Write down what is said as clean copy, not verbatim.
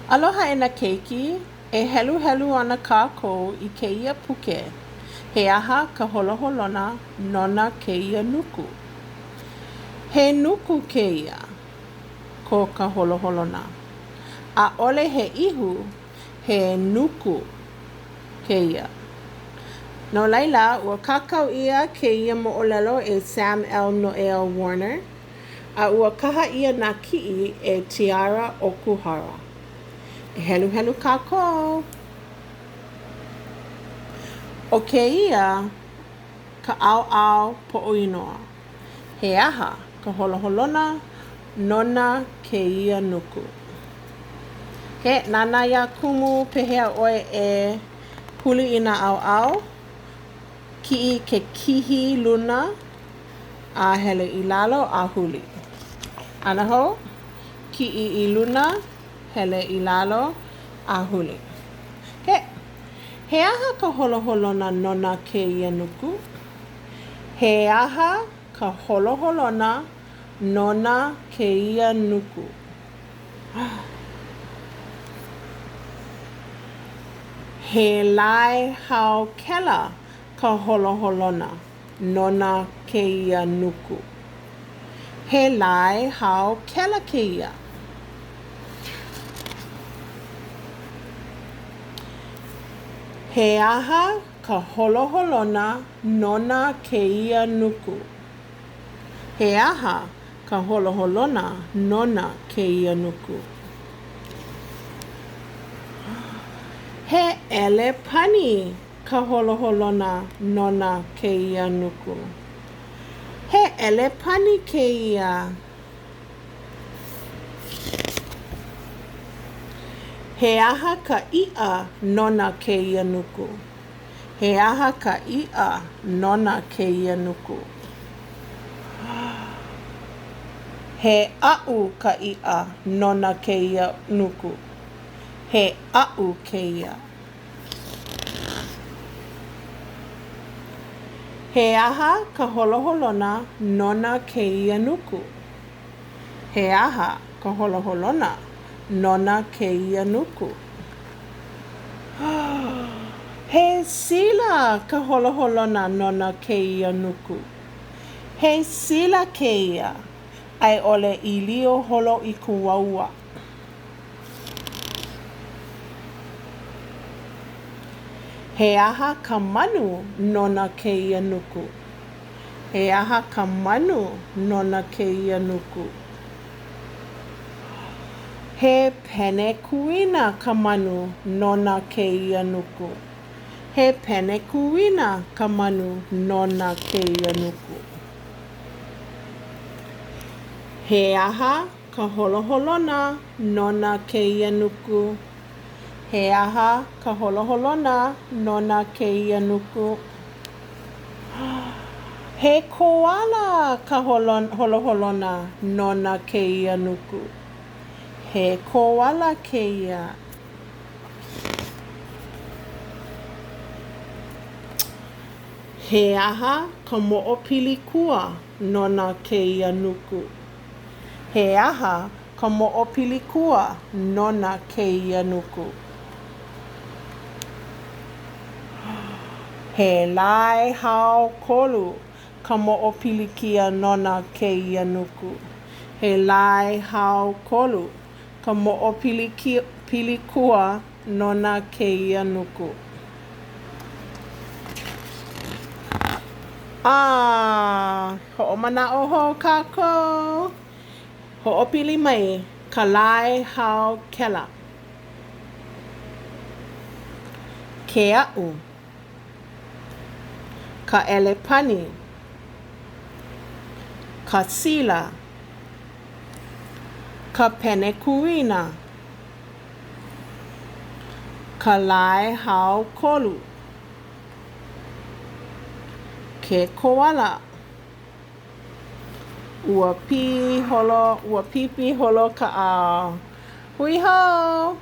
Aloha e nā keiki, e heluhelu ana kākou i kēia puke He aha ka holoholona nona kēia nuku? He nuku kēia, ko ka holoholona. ʻAʻole he ihu, he nuku kēia. No laila, ua kākau ʻia kēia moʻolelo e Sam L. Noʻeau Warner. A ua kaha ʻia nā kiʻi e Tiara Okuhara. E heluhelu kākou! ʻO kēia ka ʻaoʻao poʻoinoa. He aha ka holoholona nona kēia nuku? Okay, nānā iā Kumu pehea ʻoe e huli i nā ʻaoʻao, kiʻi ke kihi luna, A hele i lalo a huli. Ana hou, kiʻi i luna, hele i lalo, a huli. Okay. He aha ka holoholona nona kēia nuku? He aha ka holoholona nona kēia nuku? He lae hao kela ka holoholona. Nona kēia nuku. He lae hao kela kēia. He aha ka holoholona nona kēia nuku? He aha ka holoholona nona kēia nuku? He ʻelepani ka holoholona nona kēia nuku. He ʻelepani kēia. He aha ka iʻa nona kēia nuku? He aha ka iʻa nona kēia nuku? He aʻu ka iʻa nona kēia nuku. He aʻu kēia. He aha ka holoholona nona kēia nuku? He aha ka holoholona nona kēia nuku? He sila ka holoholona nona kēia nuku. He sila kēia, a i ʻole ʻīlio holoʻikuaua. He aha ka manu nona kēia nuku? He aha ka manu nona kēia nuku? He penekuina ka manu nona kēia nuku. He penekuina ka manu nona kēia nuku. He aha ka holoholona nona kēia nuku? He aha ka holoholona nona kēia nuku? He koala ka holoholona nona kēia nuku. He koala kēia. He aha ka moʻopilikua nona kēia nuku? He aha ka moʻopilikua nona kēia nuku? He lae hao kolu ka moʻopilikia nona kēia nuku. He lae hao kolu ka moʻopilikua nona kēia nuku. A hoʻomanaʻo hou kākou! Hoʻopili mai ka lae hao kela. Ke aʻu. Ka ʻelepani. Ka sila. Ka penekuina. Ka lae hao kolu. Ke koala. Ua piholo, ua pipiholo ka ʻao. Hui hou!